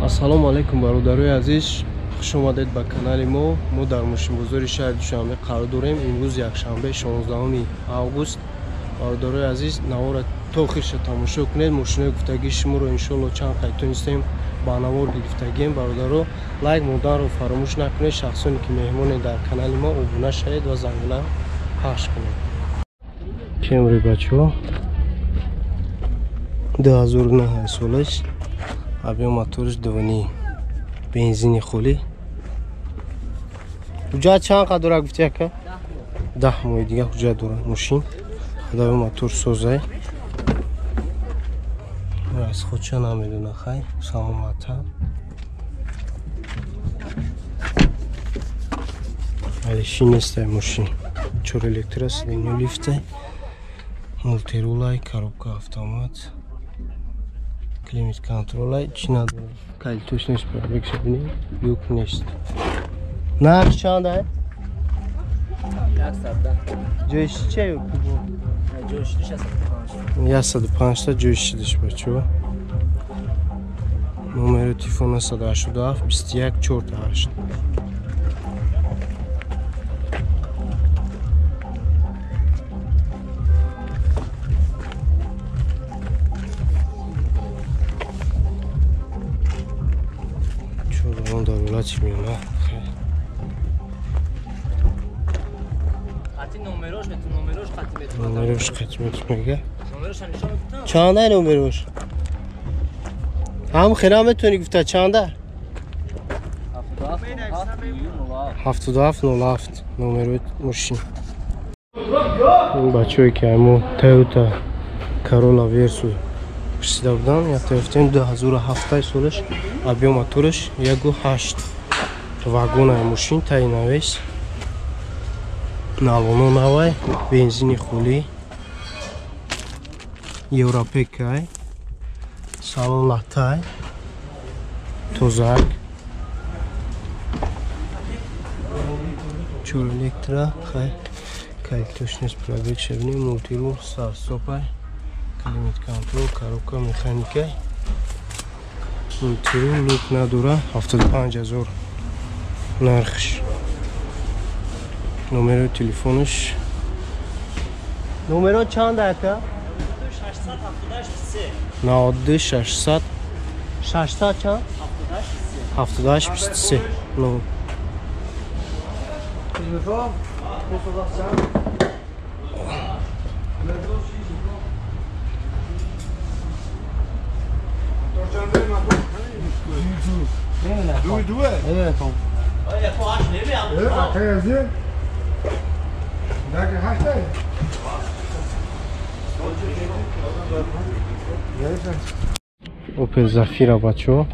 Ассалому алайкум бародарои азиз, хуш омадед ба канали мо. Мо дар мошинбозори шаҳри Душанбе қарор дорем. Имрӯз якшанбе 16 август. Бародарои азиз, навора то охирша тамошо кунед. Мошинои гуфтагии шуморо иншоалло чанд қайд тонистем ба навор гирифтагием. Бародаро, лайк монданро фаромӯш накунед. Шахсоне ки меҳмоне дар канали мо, обуна шавед ва зангула пахш кунед. Кемри бачаҳо 2009 солаш, объем моториш 2.5, бензини холӣ. Ҳуҷҷат чанд қад дора гуфти ака? 10 моҳи дига ҳуҷҷат дора мошин. Ходовой мотор созай. Аз худша намедона, хай, саломата. Алиши нестай мошин. Чор электро, сиденье лифтай, мультирулай, коробка автомат, климат контролай, чӣ надорад? Калитош нест, пробег шабини, люк нест. Нарх чанд ай? 110. Ҷойши ча ё кубо? Ҷойши 105. 105 та ҷойши диш бачо. Номери телефон 187 21 48. Чорон дар вилояти Миёна. Номерош қати мега. Чанда номерош? Ҳам хира метавонӣ гуфта чанда? 77 07 номерои мошин. Ин бачаҳое ки мо Toyota Corolla Verso пурсида буданд, як тарафтем 2007 солаш, объем мотораш 1.8, вагонаи мошин таи навес, налоно навай, бензини холӣ, европекай, салон латай, тозак, чор электро, хай, калитош нест, пробег шабини, мультирул, старт-стопай, климат контрол, коробка механикай, мультирул, люк надора, 75 000 нархш. Номери телефонаш. Номеро чанд ака? 92 600 600 чанд? 78 23. Ну. Opel Zafira бачо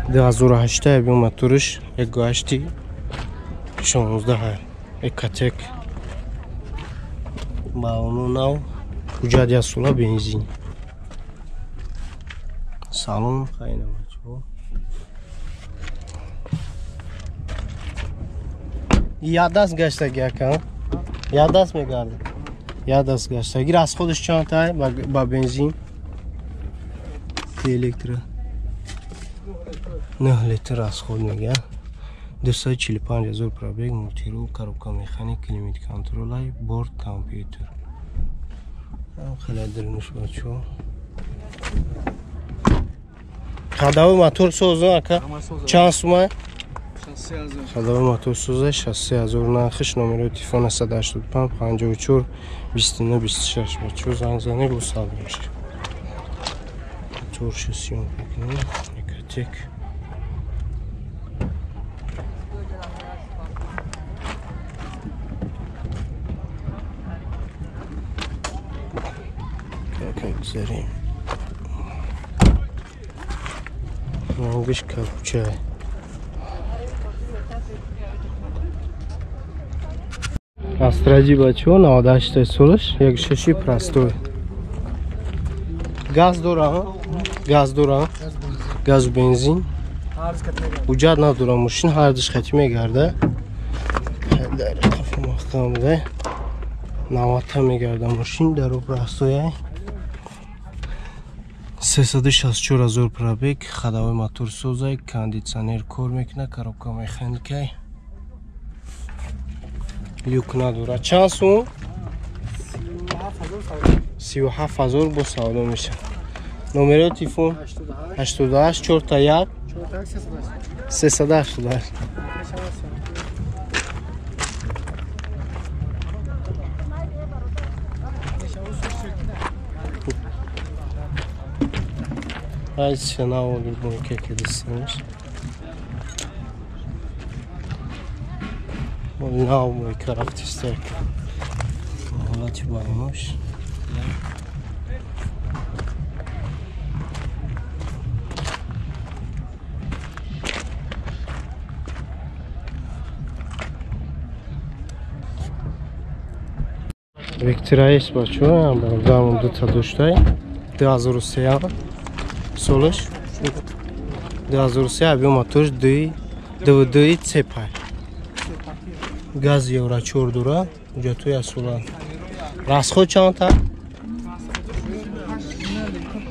2008 объем моториш 1.8 16 Экотек, балону нав, ҳуҷҷат як сола, бензин, салон хайна бачо. Як даст гаштаги ака, як даст мегарда, як даст гаштаги. Расходаш чанд тай ба бензин? Электро 9 литр расход мега. 245 000 пробег, мультирул, коробка механик, климат контролай, борт компютер. Хеле дилнуш бачо. Ходовой мотор соза ака? Чанд сумай? Ходовой мотор соза 63 000 нархиш. Номери телефон 185 54 29 26 бачо, занг занед, бо сабр мешавад. Моторша съёмка кунем. Экотек. Как гузарем. Рангиш кабучай. Астради бачо 98 солаш, 1.6 простой. Газ дора, газ дора, газ бензин. Ҳуҷҷат надора мошин, ҳардиш хати мегарда. Дар қафо маҳкам буда. 90 мегарда мошин, дар простой. 364 0 пробег, ходовой мотор созай, кондиционер кор мекунад, коробка механикай. Люк надора. Чанд сум? 37 000 бо савдо мешавад. Номерои телефон 88 41 388. Ай цена мойка кедисимиш. Нав мойка рафтистек. Ҳолати балонош. Виктора С бачо, бародарам дута доштай. 2003 солаш. 2003 объем моторш 2 цепай. Газ евро 4 дура, ҳуҷҷатҳои асола. Расход чанд та?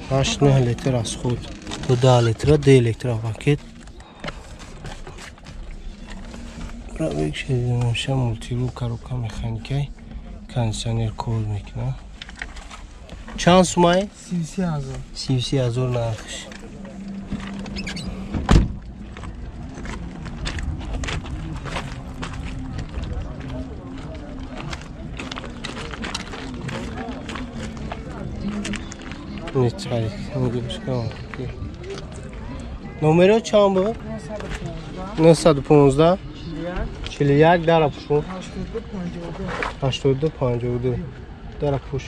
8-9 литр расход. То 10 литра, 2 электропакет. Пробег 66, мультирул, коробка механикай. Кондиционер кор мекунад. Чанд сумай? 33 000. 33 000 нархш. Номеро чанд буд? 915 41 дара пушу. 82 52 дара пуш.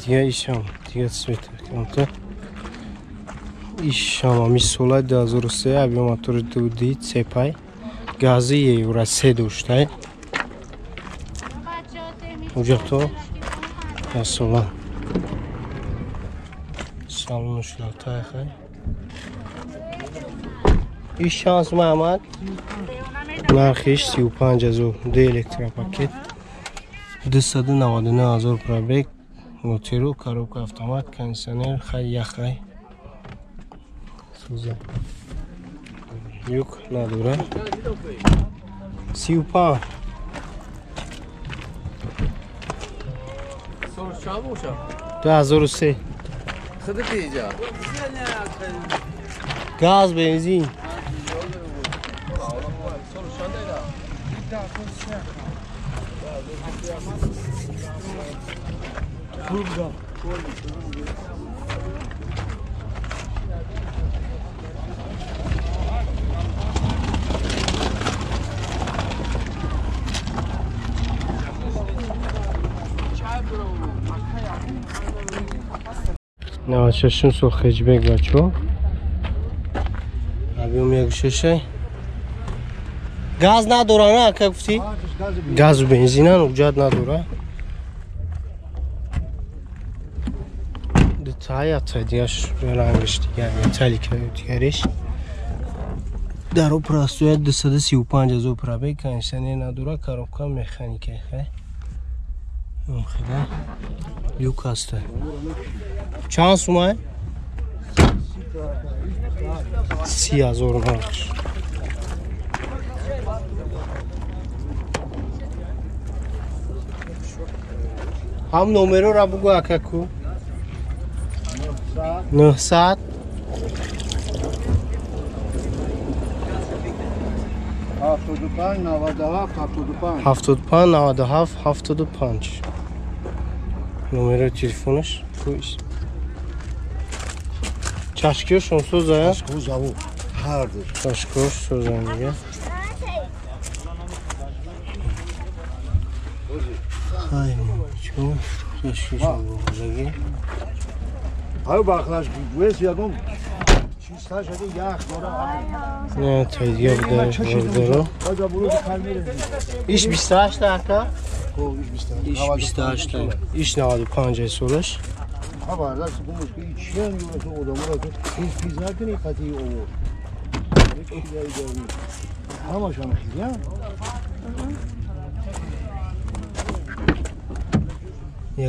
Дига ишам, дига цвет. Ишам ами сола 2003 объем мотори 2 цепай. Гази евро 3 доштай. Ҳуҷҷатҳо асола. Салону шулатай хай. Иш чанд сум Аҳмад? Нархиш 35 000, 2 электропакет. 299 000 пробег. Мотору, коробка автомат, кондиционер, хай яхай. Суза. Люк надора. 35. 2003. Газ, бензин. Навад шашум сол хеҷбек бачо. Объем 1.6. Газ надора на, ака гуфтӣ? Газу бензина ҳуҷҷат надора. Дутая дигаш рангаш дигар металлика дигариш. Даро простоя 235 000 пробег, кондиционер надора, коробка механика хай. Хида. Люк ҳаста. Чанд сумай? 30 000 нархш. Ҳам номероро бугӯ ака ку. 900 75 97 75 75 97 75. Номерои телефонаш куист. Чашкиёшон созая? Чашкиҳо завод ҳарду. Чашкиҳош созая мега. Хай чун чашкиёшон бозаги. Ай бахлаш гуес ягон чизҳа шади ях дора. Не, тайдига буда. Иш 28 та ака? Иш 28 та. Иш 95 солаш. Хабардар гумш ки чиан юра одаморо ки ҳеҷ пиз накунӣ қатъи овоз. Ҳамашон хизя.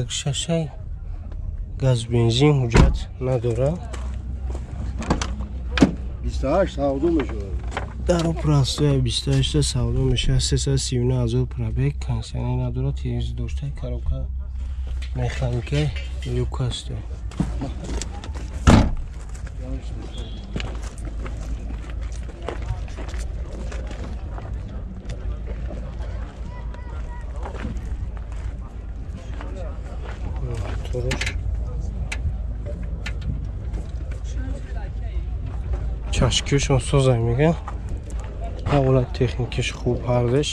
Як шашай газ бензин ҳуҷҷат надорад. 28 савдо мешавад. Дар простой 28 савдо мешавад. 339 ҳазор пробег, кондиционер надорад, телевизор дошта, коробка механика люк аст. Мотораш чашкиашон созай мега. Ҳолат техникиш хуб ҳардаш.